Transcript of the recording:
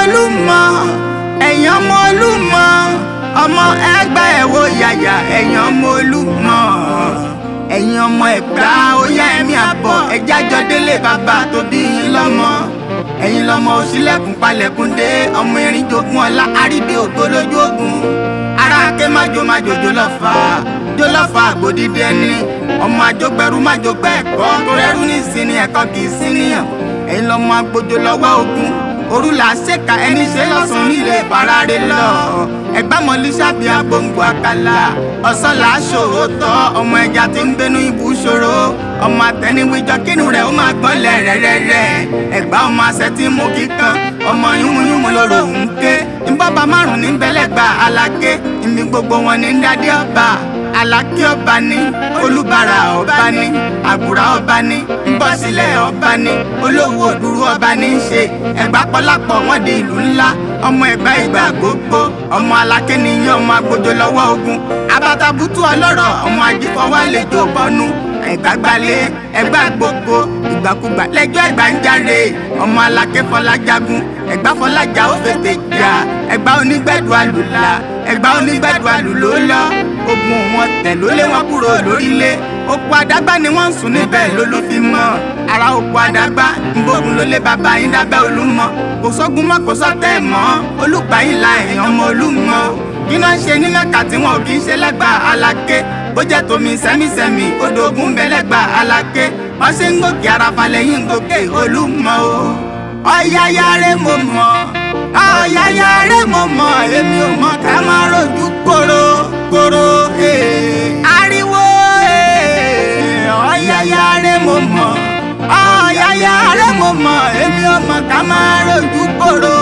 Olúmọ, ẹ̀yin ọmọ Olúmọ, ọmọ Ẹ̀gbá ẹ̀wò yàyà, ẹ̀yin ọmọ Olúmọ, ẹ̀yin ọmọ Ẹ̀gbá ó yá ẹ̀mí àbọ̀, ẹ̀já jọ délé bàbá tó bí yín lọ́mọ. Ẹ̀yin lọ́mọ òṣìlẹ̀kùn palẹ̀kùn dé, ọmọ erin jogún ọlá, àrídé ògbó lójú ogun. Ara ké májò májò jólọ́fà, jólọ́fà àgbòdìdí ẹni. Ọmọ àjọgbẹ̀rú májògbẹ́ ẹ̀kọ́, torẹ́rú ní ìsinmi ẹ̀kọ́ kì í sí níyàn. Ẹ̀yin lọ́mọ agbójó lọ́wọ́ ogun, òru là ṣèkà ẹni ṣe lọ́sàn-án nílé ìfarare lọ. Ẹ̀gbá mọ̀lísàbí agbóngbò àkàlà, ọ̀sán là á ṣòótọ́, ọmọ ẹja tí ń gbénú ibú ṣòro. Ọmọ àtẹniwíjọ kínú rẹ̀ ó máa gbọ́n lẹ̀ rẹ́rẹ́rẹ́. Ẹ̀gbá ọmọ àṣẹ tí mú kíkan, ọmọ yúnmuyúnmu lóró ń ké. Ìbọ̀bà márùn-ún ní bẹ́lẹ́gbà Aláké, ìmí gbogbo wọn ní dádé ọba. Aláké ọba ní, Olúbàrà ọba ní, Àgùrà ọba ní, Nbọ́sílẹ̀ ọba ní, Olówó Òdúró ọba ní í ṣe. Ẹ̀gbá pọ́lápọ̀ wọ́n di ìlú ńlá, ọmọ Ẹ̀gbá ìgbà gbogbo, ọmọ Aláké nìyẹn, ọmọ agbójó lọ́wọ́ ogun. Abatabutu ọlọ́rọ̀, ọmọ ajífọwálejò bọnu. Ẹ̀gbá gbalẹ̀, Ẹ̀gbá gbogbo, ìgbàkúgbà lẹ́jọ́ Ẹ̀gbá ń járe. Ọmọ Aláké fọlájagun, Ẹ̀gbá fọlájà ó fètè jà. Ẹ̀gbá onígbẹ̀dù àlùlà, Ẹ̀gbá onígbẹ̀dù àlùlò lọ. Ogun wọn tẹ̀ ló lé wọn kúrò lórílẹ̀. Oko àdágbá ni wọ́n ń sùn níbẹ̀ lólú fi mọ́. Ara oko àdágbá nbógun ló lé bàbá yín dábẹ́ Olúmọ. Kò sọ́gun mọ́, kò sọ́tẹ̀ mọ́, Olùgbà yín la èèyàn ọmọ Olúmọ. Kí náà ń ṣe ní Mẹ́kà tí wọn ò kì í ṣe lẹ́gbàá Aláké? Bó jẹ́ tomi sẹ́mísẹ́mí, odò Ògùn bẹ lẹ́gbàá Aláké. Wọ́n ṣe ń gòkè Àràfà lẹ́yìn gòkè Olúmọ o. Ọ̀yáyá rẹ̀ mo mọ̀, ọ̀yáyá rẹ̀ mo mọ̀, èmi ò mọ̀ ká má rojú kóró kóró. Ariwo ọ̀yáyá rẹ̀ mo mọ̀, ọ̀yáyá rẹ̀ mo mọ̀, èmi ò mọ̀ ká má rojú kóró.